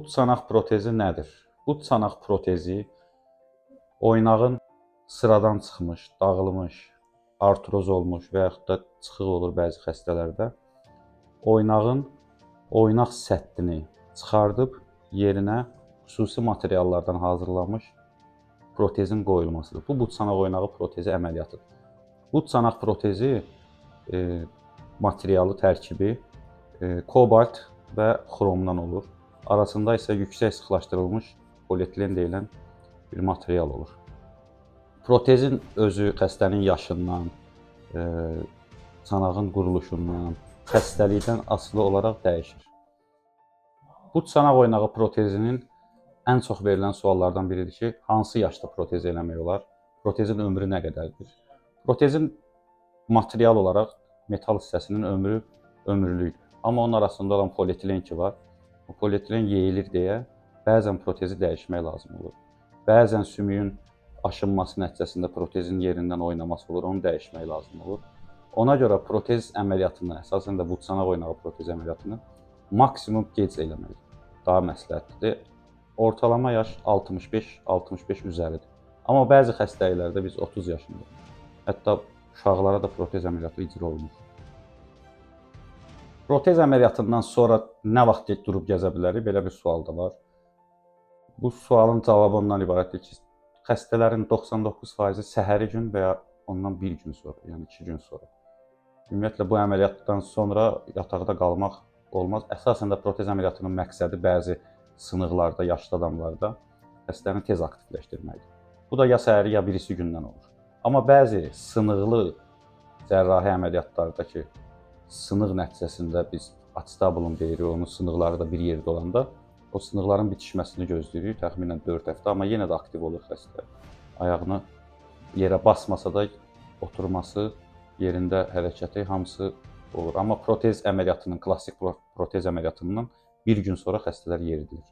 But çanaq protezi nədir? But çanaq protezi oynağın sıradan çıxmış, dağılmış, artroz olmuş və yaxud da çıxıq olur bəzi xəstələrdə. Oynağın oynaq səthini çıxardıb yerinə xüsusi materiallardan hazırlanmış protezin qoyulmasıdır. Bu but çanaq oynağı protezi əməliyyatıdır. But çanaq protezi materialı tərkibi kobalt və xromdan olur. Arasında isə yüksək sıxlaşdırılmış polietilen deyilən bir material olur. Protezin özü xəstənin yaşından, çanağın quruluşundan, xəstəlikdən asılı olaraq dəyişir. Bu çanaq oynağı protezinin ən çox verilən suallardan biridir ki, hansı yaşda protez eləmək olar? Protezin ömrü nə qədərdir? Protezin material olaraq metal hissəsinin ömrü ömürlükdür. Amma onun arasında olan polietilen ki var, o polietilen yeyilir deyə bəzən protezi dəyişmək lazım olur. Bəzən sümüyün aşınması nəticəsində protezin yerindən oynaması olur, onu dəyişmək lazım olur. Ona görə protez əməliyyatını, əsasən də but çanaq oynağı protez əməliyyatını maksimum gec eləmək daha məsləhətlidir. Ortalama yaş 65-65 üzəridir. Amma bəzi xəstəliklərdə biz 30 yaşında, hətta uşaqlara da protez əməliyyatı icra olunur. Protez əməliyyatından sonra nə vaxt durub gəzə bilərik? Belə bir sual da var. Bu sualın cavabı ondan ibarətdir ki, xəstələrin 99%-i səhəri gün və ya ondan bir gün sonra, yəni 2 gün sonra. Ümumiyyətlə bu əməliyyatdan sonra yataqda qalmaq olmaz. Əsasən də protez əməliyyatının məqsədi bəzi sınıqlarda, yaşlı adamlarda xəstəni tez aktivləşdirməkdir. Bu da ya səhəri, ya birisi gündən olur. Amma bəzi sınıqlı cərrahi əməliyyatlarda ki, sınıq nəticəsində biz acetabulum deyirik, onun sınıqları da bir yerdə olanda o sınıqların bitişməsini gözləyirik, təxminən 4 həftə, amma yenə də aktiv olur xəstə. Ayağını yerə basmasa da oturması, yerində hərəkəti hamısı olur. Amma protez əməliyyatının, klassik protez əməliyyatından bir gün sonra xəstələr yeridilir.